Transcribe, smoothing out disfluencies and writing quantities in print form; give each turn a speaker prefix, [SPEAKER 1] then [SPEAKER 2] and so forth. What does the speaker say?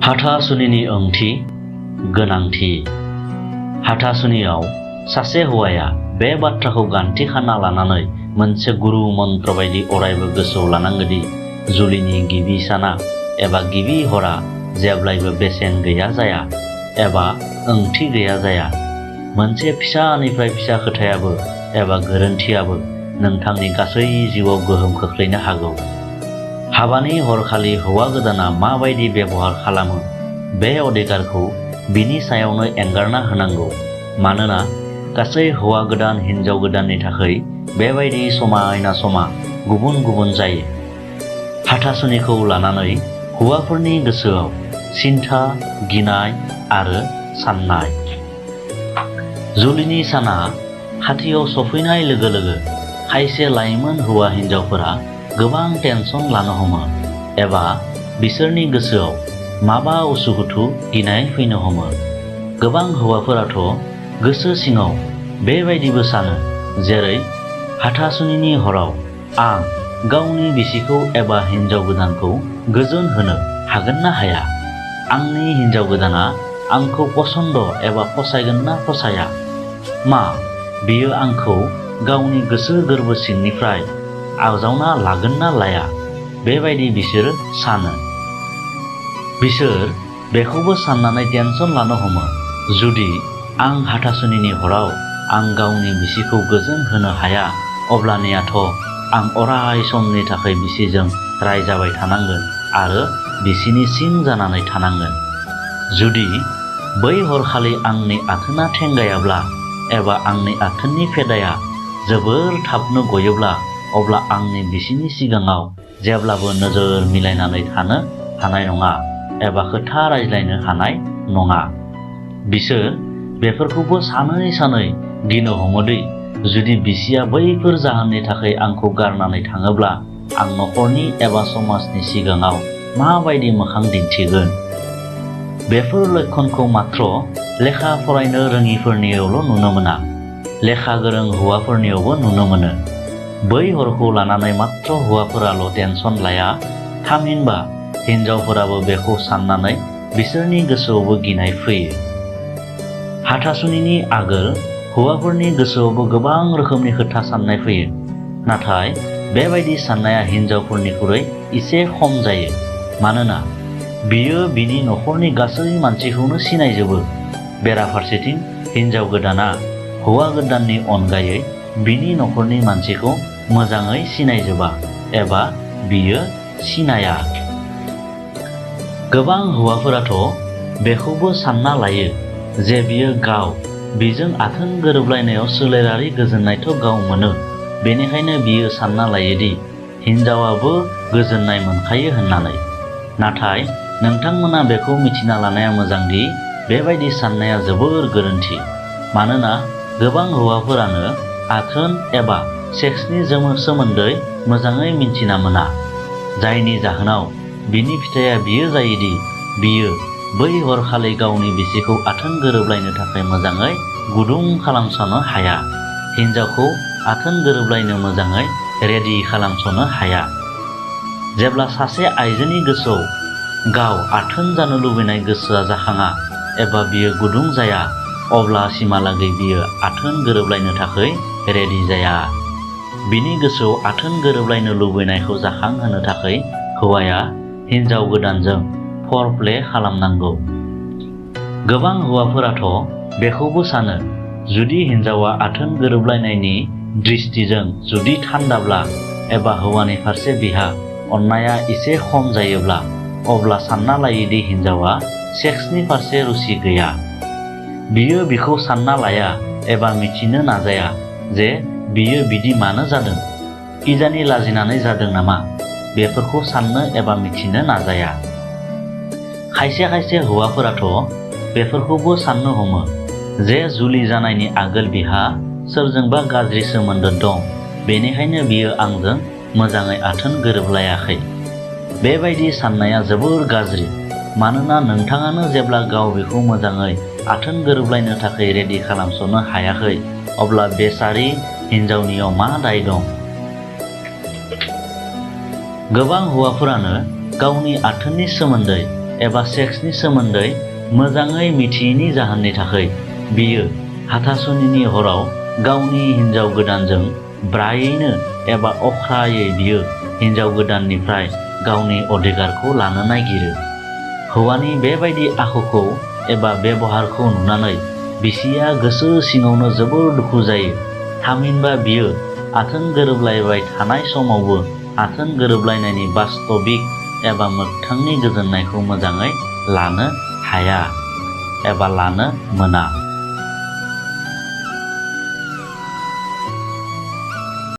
[SPEAKER 1] हाथासुनिनि ओंथि गोनांथि। हाथासुनियाव सासे हौवाया बे बाथ्राखौ गान्थि खाना लानानै मोनसे गुरु मन्त्र बायदि अरायबो गोसोआव लानांगोदि जुलिनि गिबि साना एबा गिबि हरा जेब्लायबो बेसेन गैया जाया एबा ओंथि गैया जाया। मोनसे फिसानिफ्राय फिसा खोथायाबो एबा गोरोन्थियाबो नोंथांनि गासै जिउआव गोहोम खोख्लैनो हागौ। हाबानि हरखालि हौवा गोदाना माबायदि बेबहार खालामो बे अधिकारखौ बिनि सायावनो एंगारना होनांगौ। मानोना गासै हौवा गोदान हिनजाव गोदाननि थाखाय बेबायदि समायना समा गुबुन गुबुन जायो। हाथासुनिखौ लानानै हौवाफोरनि गोसोआव सिन्था, गिनाय आरो साननाय। जुलिनि साना खाथियाव सफैनाय लोगो लोगो खायसे लाइमोन हौवा हिनजावफोरा गोबां टेनसन लानो हमो एबा बिसोरनि गोसोआव माबा उसुखुथु गिनाय फैनो हमो। गोबां हौवाफोराथ' गोसो सिङाव बेबायदिबो सानो, जेरै हाथासुनिनि हराव आं गावनि बिसिखौ एबा हिनजाव गोदानखौ गोजोन होनो हागोन ना हाया? आंनि हिनजाव गोदाना आंखौ पसन्द एबा फसायगोन ना फसाया? मा बियो आंखौ गावनि गोसो गोरबो सिंनिफ्राय आजावना लागोन ना लाया? बेबायदि बिसोरो सानो। बिसोर बेखौबो साननानै टेनसन लानो हमो, जुदि आं हाथासुनिनि हराव आं गावनि बिसिखौ गोजोन होनो हाया, अब्लानियाथ' आं अराय समनि थाखाय बिसिजों रायजाबाय थानांगोन आरो बिसिनि सिं जानानै थानांगोन। जुदि बै हरखालि आंनि आथोना थेंगायाब्ला एबा आंनि आथोननि फेदाया जोबोर थाबनो गयोब्ला, अब्ला आंनि बिसिनि सिगाङाव जेब्लाबो नोजोर मिलायनानै थानो हानाय नङा एबा खोथा रायज्लायनो हानाय नङा। बिसोर बेफोरखौबो सानै सानै गिनो हमोदि जुदि बिसिया बैफोर जाहोननि थाखाय आंखौ गारनानै थाङोब्ला आं नखरनि एबा समाजनि सिगाङाव माबायदि मोखां दिन्थिगोन। बेफोर लक्षणखौ मात्र लेखा फरायनो रोङिफोरनियावल' नुनो मोना, लेखा गोरों हौवाफोरनियावबो नुनो मोनो। बै हरखौ लानानै मात्र हौवाफोराल' टेनसन लाया, थामहिनबा हिनजावफोराबो बेखौ साननानै बिसोरनि गोसोआवबो गिनाय फैयो। हाथासुनिनि आगोल हौवाफोरनि गोसोआवबो गोबां रोखोमनि खोथा साननाय फैयो, नाथाय बेबायदि साननाया हिनजावफोरनिख्रुइ एसे खम जायो। मानोना बियो बिनि नखरनि गासै मानसिखौनो सिनायजोबो। बेराफारसेथिं हिनजाव गोदाना हौवा गोदाननि अनगायै बिनि नखरनि मानसिखौ मोजाङै सिनायजोबा एबा बियो सिनाया। गोबां हौवाफोराथ' बेखौबो सानना लायो जे बियो गाव बिजों आथोन गोरोबलायनायाव सोलेरारि गोजोननायथ' गाव मोनो, बेनिखायनो बियो सानना लायोदि हिनजावाबो गोजोननाय मोनखायो होननानै। नाथाय नोंथांमोना बेखौ मिथिना लानाया मोजांदि बेबायदि साननाया जोबोर गोरोन्थि। मानोना गोबां हौवाफोरानो आथोन एबा सेक्सनि सोमोन्दै मोजाङै मिन्थिना मोना, जायनि जाहोनाव बिनि फिथाइया बियो जायोदि बियो बै हरखालि गावनि बिसिखौ आथोन गोरोबलायनो थाखाय मोजाङै गुदुं खालामस'नो हाया, हिनजावखौ आथोन गोरोबलायनो मोजाङै रेडि खालामस'नो हाया। जेब्ला सासे आइजोनि गोसोआव गाव आथोन जानो लुबैनाय गोसोआ जाखाङा एबा बियो गुदुं जाया, अब्ला सिमहालागै बियो आथोन गोरोबलायनो थाखाय रेडि जाया। बिनि गोसोआव आथोन गोरोबलायनो लुबैनायखौ जाखांहोनो थाखाय हौवाया हिनजाव गोदानजों फरप्ले खालामनांगौ। गोबां हौवाफोराथ' बेखौबो सानो, जुदि हिनजावा आथोन गोरोबलायनायनि दृष्टिजों जुदि थान्दाब्ला एबा हौवानि फारसे बिहा अननाया एसे खम जायोब्ला, अब्ला सानना लायोदि हिनजावा सेक्सनि फारसे रुचि गैया। बियो बिखौ सानना लाया एबा मिथिनो नाजाया जे बियो बिदि मानो जादों, किजानि लाजिनानै जादों नामा, बेफोरखौ साननो एबा मिथिनो नाजाया। खायसे खायसे हौवाफोराथ' बेफोरखौबो साननो हमो जे जुलि जानायनि आगोल बिहा सोरजोंबा गाज्रि सोमोन्दो दं, बेनिखायनो बियो आंजों मोजाङै आथोन गोरोबलायाखै। बेबायदि साननाया जोबोर गाज्रि। मानोना नोंथाङानो जेब्ला गाव बेखौ मोजाङै आथोन गोरोबलायनो थाखाय रेडि खालामस'नो हायाखै, अब्ला बेसारि हिनजावनियाव मा दाय दं? गोबां हौवाफोरानो गावनि आथोननि सोमोन्दै एबा सेक्सनि सोमोन्दै मोजाङै मिथियैनि जाहोननि थाखाय बियो हाथासुनिनि हराव गावनि हिन्जाव गोदानजों ब्रायैनो एबा अख्रायै बियो हिन्जाव गोदाननिफ्राय गावनि अधिकारखौ लानो नागिरो। हौवानि बेबायदि आखुखौ एबा बेबहारखौ नुनानै बिसिया गोसो सिङावनो जोबोर दुखु जायो। थामहिनबा बियो आथोन गोरोबलायबाय थानाय समावबो आथोन गोरोबलायनायनि बास्तबिक एबा मोगथांनि गोजोननायखौ मोजाङै लानो हाया एबा लानो मोना।